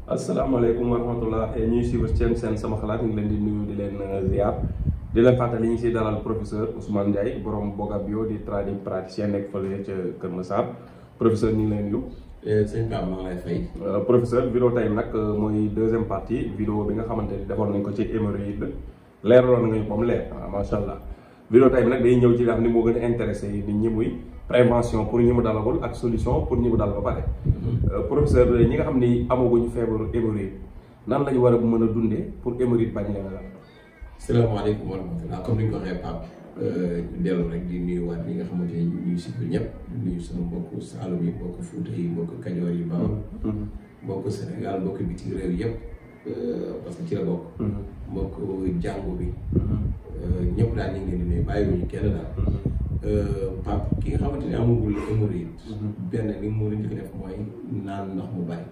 asalaamaaleykum wa rahmatullah ñuy suivre seen sama xalaat ñu ngi leen di nuyu di leen ziar di leen fàttali ñu si dalal professeur Ousmane Ndiaye borom Boga Bio di trading praticien nekk fële ca Kër Massar professeur ñu ngi leen nuyu. sëñ Pape maa ngi lay fay. professeur vidéo tey nag mooy deuxième partie vidéo bi nga xamante ni defoon nañ ko ci hémorroïde leeraloon nga ñu comme leer macha allah vidéo tey bi nag day ñëw ci nga xam ni moo gën a intéressé nit ñi muy prévention pour ñi mu dalagul ak solution pour ñi mu dal ba pare. professeur ñi nga xam ni amaguñu feebaru hémorroïde nan lañu war a mën a dundee pour hémorroïde bañ leen a dal. salaamaaleykum wa rahmatulah comme ni nga ko waxee Pape dellu rek di nuyuwaat ñi nga xamante ni ñu ngi si biir ñëpp di nuyu sama mbokku Saalum yi mbokku Fuuta yi mbokku Kajoor yi Bawol mbokku Sénégal mbokku bitim réew yëpp parce que ci la bokk. mbokku jàngu bi. ñëpp daal ñu ngi leen di nuyu bàyyiwuñu kenn daal. Pape ki nga xamante ni amagul hémorroïde benn li mu njëkk def mooy naan ndox mu bari.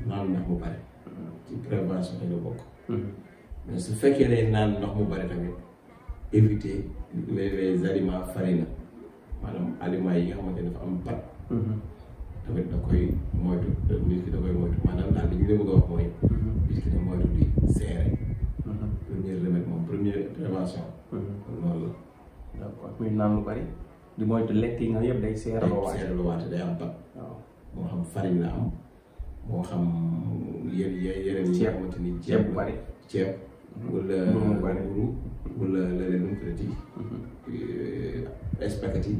naan ndox mu bari. ci prévention yi la bokk. mais su fekkee ne naan ndox mu bari tamit éviter les aliments farine maanaam aliments yi nga xamante ne dafa am pat. tamit da koy moytu nit ki da koy moytu maanaam daal li ñu leen bëgg a wax mooy. nit ki ne moytu di seere. premier remède moom première prévention. loolu la. d'accord muy naan lu bari di moytu lekk yi nga yëpp day seeraloo waate day am pat. waaw moo xam farine la am moo xam yeneen yi nga xamante ni ceeb bu bari ceeb wala mburu wala leneen nu mu tuddati spaghetti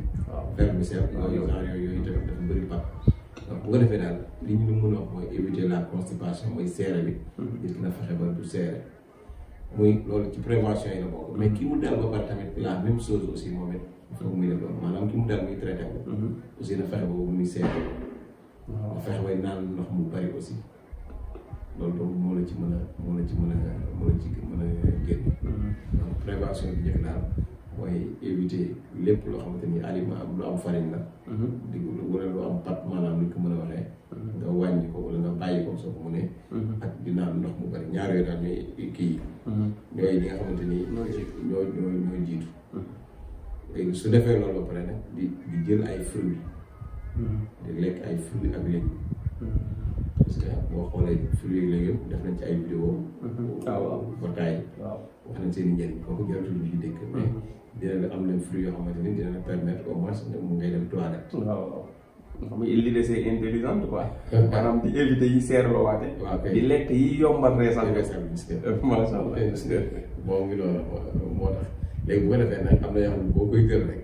vermicelle yooyu tamit dafa bëri pat donc bu ko defee daal li ñu mën a wax mooy éviter la constipation mooy seere bi nit ki na fexe ba du seere muy loolu ci prévention yi la bokk mais ki mu dal ba pare tamit la même chose aussi moom it il faut muy def loolu maanaam ki mu dal muy traité ko aussi na fexe ba muy seere na fexe bay naan ndox mu bari aussi loolu donc moo la ci mën a génn donc prévention bi njëkk daal mooy éviter lépp loo xamante ni aliment lu am farine la di wala lu am pat maanaam ni ko mën a waxee nga wàññi ko wala nga bàyyi ko soo ko mu ne ak di naan ndox mu bari ñaar yooyu daal ñooy kii ñooy li nga xamante ni ñoo jiitu léegi su defee loolu ba pare nag di jël ay fruits di lekk ay fruits ak légumes parce que boo xoolee fruits ak légumes def nañ ci ay vidéo waaw ba taay wax nañ seen i njëriñ kooku jaratul ñu dégg mais dina la am leen fruits yoo xamante ni dina la permettre au moins mu ngay dem toilette. waaw xam l'idée c'est intelligente quoi. maanaam di éviter yi seerloo waate. di lekk yi yombal reesal. macha allah moom ngi loolu moo tax léegi bu ko defee nag am na yoo xam ne boo koy jël rek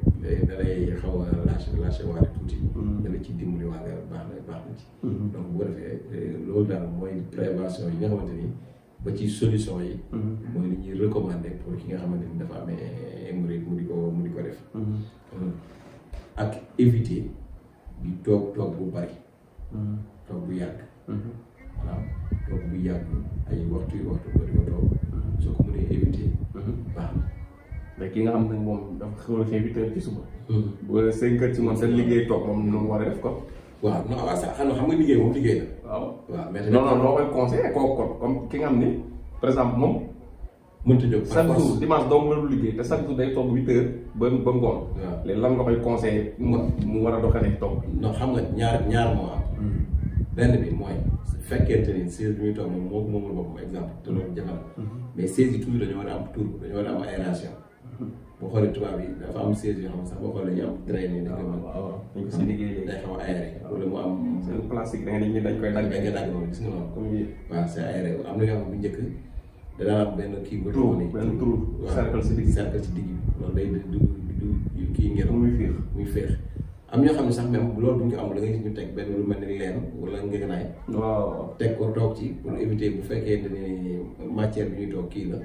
da lay xaw a lâché waale tuuti. da la ci dimbali waale baax na ci. donc bu ko defee loolu daal mooy prévention yi nga xamante ni ba ci solution yi. mooy li ñuy recommander pour ki nga xamante ni dafa amee hémorroïde mu di ko def. ak éviter di toog bu bari. toog bu yàgg. voilà toog bu yàgg ay waxtu ba di ko toog soo ko mënee éviter. baax na. mais ki nga xam ne moom dafa xew a xëy 8 heures ci suba. ba 5 heures ci moom seen liggéey toog moom nu mu war a def ko. waaw non waaw sax xam nga liggéey moom liggéey la. waaw mais non loo koy conseillé kooku comme ki nga xam ni par exemple moom. mënta jóg chaque jour dimanche dong la du liggéey te chaque jour day toog 8 heures ba ngoon. waaw léegi lan nga koy conseillé mu war a doxalee toog. non xam nga ñaar moo am. benn bi mooy su fekkente ni siège bi muy toog moom moomul boppam exemple te loolu jafe na mais siège yi toujours dañoo war a am tour dañoo war a am aération. boo xoolee tubaab yi dafa am siège yoo xam ne sax boo xoolee dañuy am drain yi. waaw dañ ko si liggéey day xaw a aéré wala mu am. seen plastique dañ koy dagg. dañ koy dagg noonu gis nga noonu. waaw c'est aéré am na yoo xam ne bu njëkk danaa am benn kii bu toog nii. benn trou cercle si digg bi loolu day du kii ngelaw muy féex. am ñoo xam ne sax même loolu duñ ko am da ngay gis ñu teg benn lu mel ni leen wala ngeganaay. waaw teg ko toog ci pour éviter bu fekkee ne matière bi ñuy toog kii la.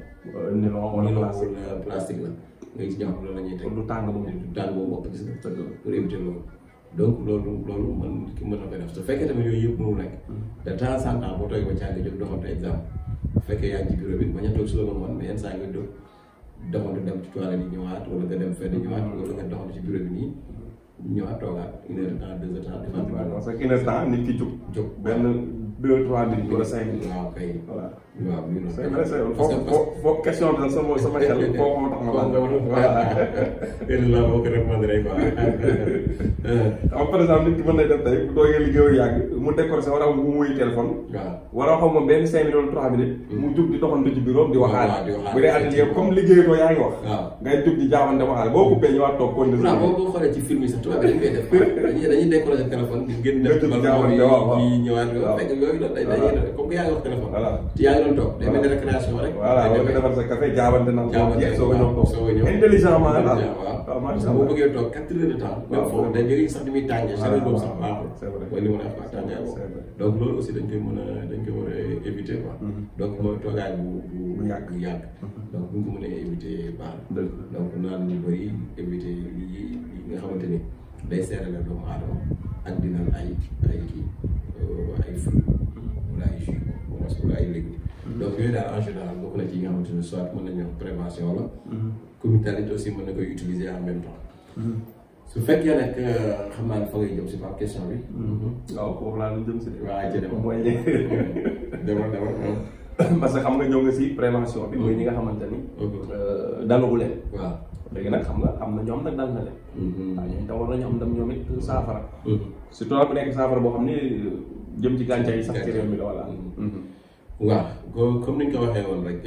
nylon wala plastique la. nga gis ñoo xam loolu la ñuy teg. du tàng boobu ëpp gis nga. pour éviter loolu. donc loolu man ki mën na koy def su fekkee tamit yooyu yëpp mënul nekk. de temps en temps boo toogee ba caa nga jóg doxantu exemple bu fekkee yaa ngi ci bureau bi bañ a toog si loolu moom mais yenn saa nga jóg doxantu dem ci toilette yi ñëwaat wala nga dem fenn ñëwaat wala nga doxantu ci bureau bi nii. ñëwaat toogaat 1 heure de temps 2 heures de temps. parce que 1 heure de temps nit ki jóg benn 2-3 minutes wala 5 minutes. waaw kay. voilà waaw mi ngi c'est vrai c'est foofu question bi sama xel foofu moo tax ma laaj. voilà kenn laa boo ko répondre quoi. xam par exemple nit ki mën na def tey bu doogee liggéeyu yàgg mu décoré sa war a am bu muy téléphone. waaw wala xaw ma benn 5 minutes wala 3 minutes. mu jug di doxantu ci bureau di waxaat. di waxaat bu dee atelier comme liggéeyatoo yaa ngi wax. waaw ngay jug di jaabante waxaat boo coupé ñëwaat toog kon. boo xoolee ci film yi sax tubaab dañ koy def dañuy décorer sa téléphone di génn dem ci balcon bi ñëwaat fekk yooyu la dañuy comme que yaa ngi wax téléphone. voilà te yaa ngi doon toog day mel ni récréation rek. voilà boo ko defar sa café jaabante na. jaabante soo ko ñëw toog intelligemment la waaw macha allah boo bëggee toog 4 heures de temps. même foofu day jógee sax di muy tàngee chaleur boobu sax baaxul. c'est vrai mooy li ma la wax tàngaay boobu. donc loolu aussi dañ koy mën a war a éviter quoi. donc mooy toogaay bu yàgg. donc bu ñu ko mënee éviter baax na. donc naan ñu bëri éviter yi nga xamante ni day seerale doomu aadama ak di naan ay kii ay fruits wala ay jus wala ay légumes. donc yooyu daal en général bokk na ci yi nga xamante ni soit mën nañu wax prévention la. communautaire aussi mën na koy utiliser en même temps. su fekkee nag xam naa ne fa ngay jëm si par question bi. waaw foofu laa doon jëm si. waaw jërëjëf mooy demal. parce que xam nga ñëw nga si prévention bi. mooy ñi nga xamante ni. dalagu leen. waaw léegi nag xam nga am na ñoom nag dal na leen. waaw ñoom tam war nañu am ndam ñoom it saafara. surtout nag bu nekk saafara boo xam ne jëm ci gàncax yi sax ci réew mi la wala. waaw comme ni ñu ko waxee woon rek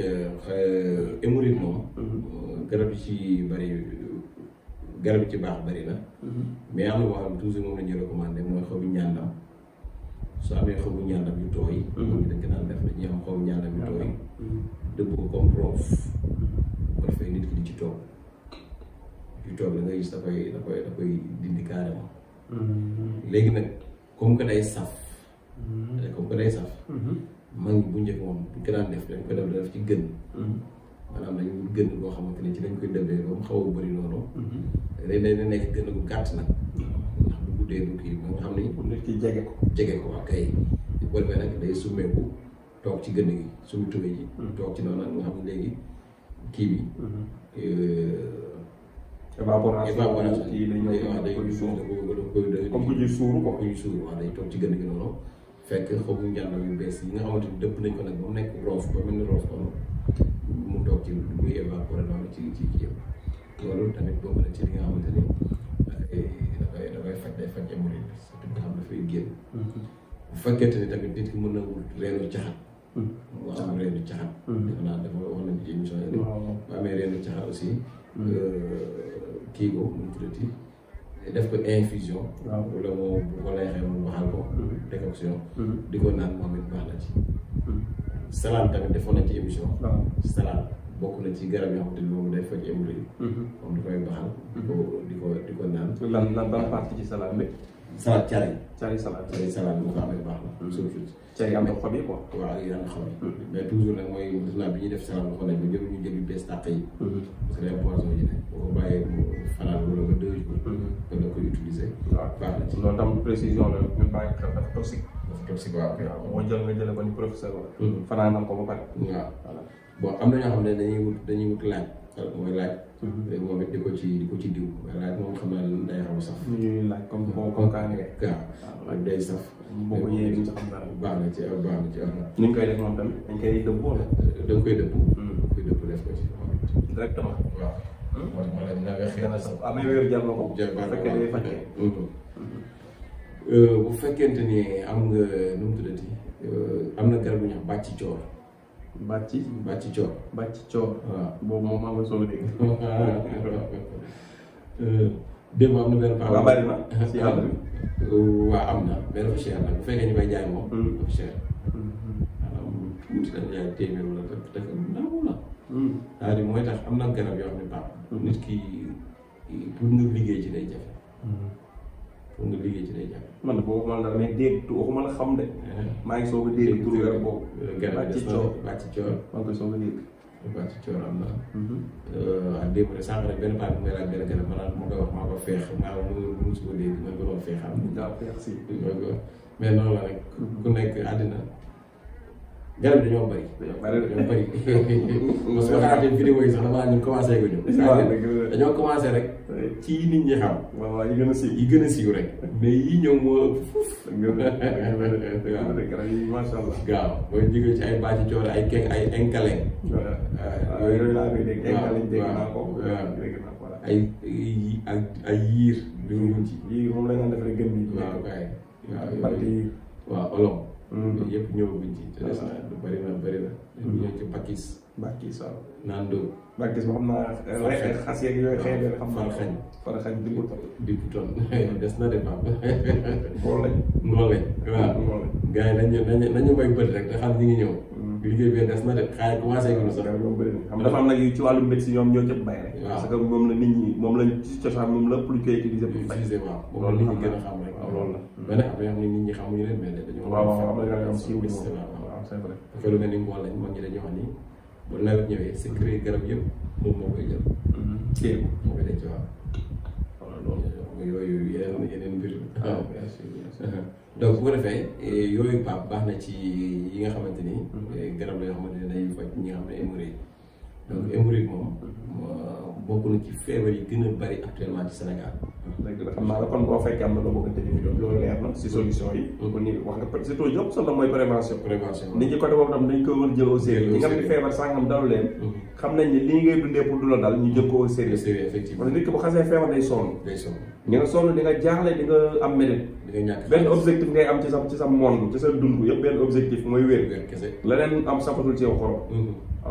hémorroïde moom. garab yi ci bari. garab yi ci baax bari na. mais am na boo xam ne toujours moom la ñuy recommandé mooy xobu ñàndam soo amee xobu ñàndam yu tooy. dañ ko daan def dañuy am xobu ñàndam yu tooy. dëbb ko comme roof. bu ko defee nit ki di ci toog yu toog la nga gis da koy dindi carrément. léegi nag comme que day saf. mag ñi bu njëkk moom bu ko daan def dañ ko def ci gën. maanaam dañu gën boo xamante ne ci lañ koy dëbbee ba mu xaw a bëri noonu. day nekk gën gu gàtt nag. ndax bu guddee du kii ba nga xam ni. nit ki jege ko waa kay. bu ko defee nag day summeeku toog ci gën gi summi tubé ji. toog ci noonu nga xam ne léegi kii bi. évaporation kii dañuy koy suur comme ku ñuy suuru ko ñuy suur waaw day toog ci gën gi noonu. fekk xobu njàndam yu bees yi nga xamante ni dëpp nañ ko nag ba mu nekk roof ba mel ni roof noonu. mu toog ci muy évaporé noonu ci kii yëpp loolu tamit bokk na ci li nga xamante ni dafay faj hémorroïde bi surtout nga xam dafay génn. bu fekkente ni tamit nit ki mën na wut reenu caxat. mu am reenu caxat. defe naa dafa wax nañ ci émission yi. bu amee reenu caxat aussi. kii ko nu mu tuddati def ko infusion. wala moo bu ko neexee mu waxal ko. décoction. di ko naan moom it baax na ci. salade tamit defoon nañ ci émission. salade bokk na ci garab yoo xamante ni moom day faj hémorroïde. moom da koy baxal. di ko naan. lan ban partie ci salade bi. salade cari salade. salade bu ko amee baax na. surtout cari am na xob yi quoi. waaw yi am na xob yi. mais toujours nag mooy bi ñuy def salade waxoon nañ ba ñu jël yu bees tàq yi. parce que day am poison yi ne boo ko bàyyee mu fanaan wala ba 2 jours. kon da koy utiliser. waaw baax na ci loolu tam précision la ñu bàyyi xel dafa toxique. waaw moo jël nga jële ba ni professeur wala. fanaanal ko ba pare. waaw bon am na ñoo xam ne dañuy wut laaj mooy laaj. moom it di ko ci diw waaye laaj moom xam naa day xaw a saf. ñuy laaj comme kaani rek. waaw day saf. boo ko yéegee duñ ci xam dara. baax na ci ni ñu koy def moom tamit dañ koy dëbb wala. da nga koy dëbb. def ko ci. directement. waaw. wala dina gën a saf amee wér jar na ko. bu fekkee day fàccee. bu fekkente ni am nga nu mu tuddati am na garab bu ñuy wax bàcci coor. bàcci coor. waaw boobu moom maa ngi soog a dégg. démb am na benn paa. waaw bari na si yàlla bi. waaw am na mais dafa cher nag bu fekkee ñu may jaay moom. dafa cher. maanaam tuuti dañu jaay téeméer wala dafa ndaw la. c'est-à-dire mooy tax am na garab yoo xam ne baax. nit ki pour nga liggéey ci day jafe. man boobu man la mais dégg waxuma la xam de. maa ngi soog a dégg tur garab boobu. bàcci coor. maa ngi koy soog a dégg. bàcci coor am na. waaw démb rek sànq rek benn paa bi may laaj benn garab maa koy wax maa ko feex maa mu su ko dégg man ko doon feexam. waaw feex si. mais noonu la rek. ku nekk àddina garab yi dañoo bëri. dañoo bëri parce que xalaatee vidéo yi sax damaa ñu commencé ko ñu. dañoo commencé rek ci yi nit ñi xam. waaw yi gën a siiw yi gën a siiw rek. mais yi ñëw moo fuuf. garab yi macha allah. waaw booy jógee ci ay bàcci coore ay keng ay enkale. waaw yooyu laa koy dégg enkale dégg naa ko. ay yiir. yiir moom la ñu daan defee gën bi. waaw kay. parti waaw olom. yooyu yëpp ñëwaguñ ci. te des na lu bëri na bëri na. ñu ñëw ci bakis. bakis waaw. nando. bakis moom xam naa xas yeeg yooyu xëy na xam naa. faraxañ di buton. di buton des na de Pape. ngoon lañ. ngoon lañ waaw. gars yi nañu may bët rek te xam ñi ngi ñëw. liggéey bi des na de xaay commencé ko sax. xam dafa am nag ci wàllu médecine ñoom ñoo jëpp bay rek. parce que moom la nit ñi moom lañ ci cosaan moom lépp lu koy utiliser pour faj. waaw loolu nit ñi gën a xam rek. waaw loolu la. mais nag am na yoo xam ne nit ñi xamuñu leen mais dañoo. waaw waaw am na yoo xam siiw waaw c'est vrai. parce que lu mel ni ngoon lañ mag ñi dañuy wax ni bu nawet ñëwee secret garab yëpp moom moo koy jël. téye ko moo koy denc waaw. loolu yooyu yeneen mbir. waaw bien sûr. donc bu ko defee yooyu Pape baax na ci yi nga xamante ni. garab la yoo xamante ne day faj ñi nga xam ne hémorroïde. donc hémorroïde moom bokk na ci feebar yi gën a bari actuellement ci Sénégal. dëgg la xam naa la kon boo fekkee am na loo bëgg a tëj vidéo loolu leer na si solution yi. kon ni wax nga surtout yëpp solo mooy prévention. nit ñi côté boobu tam dañ ko war a jël au sérieux. ñi nga xam ne feebar sàngam dalu leen. xam nañ ni lii ngay dundee pour du la dal ñu jël ko au sérieux. effectivement parce que nit ki bu xasee feebar day sonn. di nga sonn di nga jaaxle di nga am mérite. benn objectif ngay am ci sa monde ci sa dund yëpp benn objectif mooy wér. leneen am safatul ci yow xorom.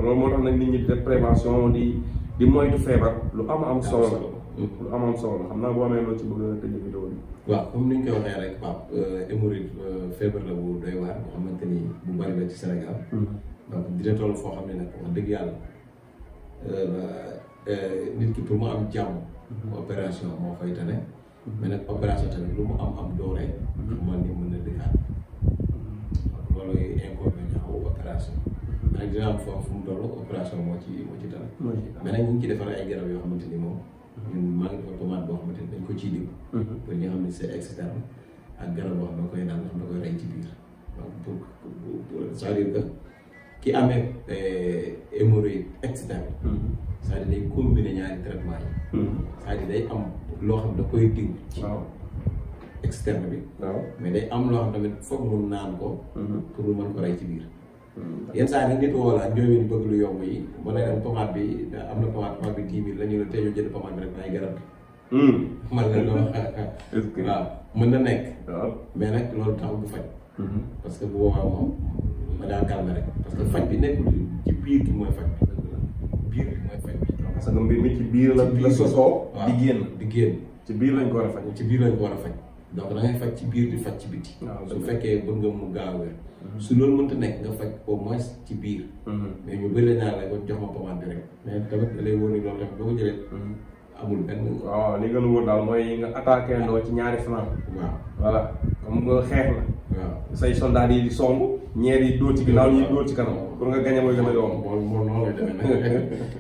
loolu moo tax nag nit ñi def prévention di moytu feebar lu am solo la. lu am solo la xam naa boo amee loolu ci bëgg a tëj vidéo bi. waaw comme ni ñu koy waxee rek Pape hémorroïde feebar la bu doy waar nga xamante ni bu bari la ci Sénégal. donc dina toll foo xam ne nag wax dëgg yàlla nit ki pour mu am jàmm. opération moo fay tane. mais nag opération tamit lu mu am doole. man ni mën na dëkkaat. loolu inconvénient wu opération. nag dina am foofu fu mu toll opération moo ci dal. mais nag ñu ngi ci defar ay garab yoo xamante ni moom. ñun maa ngi defar tomate boo xamante ni dañ ko ciy diw. pour ñi nga xam ne c'est externe ak garab boo xam ne koy naan nga xam ne koy rey ci biir donc pour c'est-à-dire que ki amee hémorroïde externe. c'est-à-dire day combiner ñaari traitement yi. c'est-à-dire day am loo xam ne da koy diw. waaw externe bi. waaw mais day am loo xam tamit foog mu naan ko. pour mu mën ko rey ci biir. yenn saa yi nag nit woo la ñooñu ñu bëgg lu yomb yi mën na leen pomade bi am na pomade bi 10 000 la ñu ne tey ñu jënd pomade bi rek bàyyi garab bi. man la loo waaw mën na nekk. mais nag loolu taxul bu faj. parce que bu boobaa moom ma daa calme rek parce que faj bi nekkul ci biir gi mooy faj bi. biir bi mooy faj bi. parce que mbir mi ci biir la sosoo. di génn ci biir lañ ko war a faj. ci biir lañ ko war a faj. donc da ngay faj ci biir di faj ci biti. su fekkee bëgg nga mu gaaw wér. su loolu mënta nekk nga faj au moins ci biir. mais ñu bëri naa la jox ma pomade bi rek. mais tamit da lay wóor ni loolu tamit boo ko jëlee. amul benn. waaw li nga lu wóor daal mooy nga attaqué ndoo ci ñaari flanc. waaw voilà comme nga xeex la. waaw say soldat yi di song. ñeer yi dóor ci ginnaaw ñuy dóor ci kanam. pour nga gañe mooy gën a yomb. moom noonu lay demee nag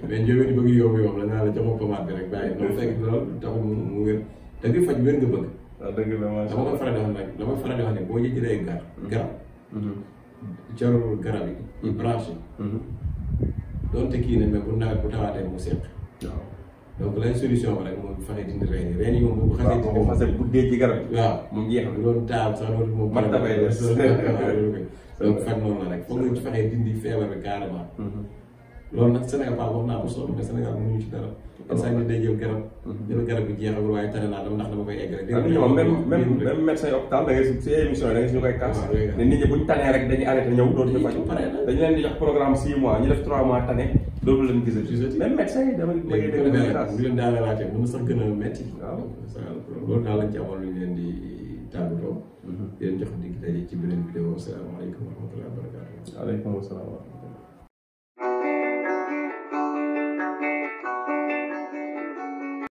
mais njóobee di bëgg yomb la naa la jox ma pomade bi rek bàyyi noonu fekk loolu taxul mu wér da ngay faj wér nga bëgg. waaw dëgg la macha dama koy faral di wax nag dama faral di wax ne boo jëlee garab jarul garab yi branche yi doonte kii ne mais bu nawet bu tawaatee mu seq donc lay solution ba rek moom fexe dindi reen yi moom bu xasee bu dee ci garab yi waaw moom jeex na loolu taal sax loolu moom man dafay des donc faj noonu la rek foog nga fexee dindi feebar bi carrément loolu nag Sénégal Pape wax naa ko sonn mais Sénégal mënuñu ci dara instant yii day jël garab bi jeexagul waaye tane naa dama ndax dama koy egg rek. même médecin hôpital da ngay si émission yi da ngay si ñu koy kaas. ne nit ñi buñ tanee rek dañuy arrêté ñëw dootuñu faj. dañu leen di jox programme 6 mois ñu def 3 mois tane dootu leen gisati. même médecin yi dama bëgg dégg kaas. bu leen daanelaatee mën na sax gën a métti. waaw loolu daal lañ ci amoon lu ñu leen di tàggatoo. di leen jox dig daje ci beneen vidéo asalaamaaleykum wa rahmatulah wa barakaatu. waaleykum salaam.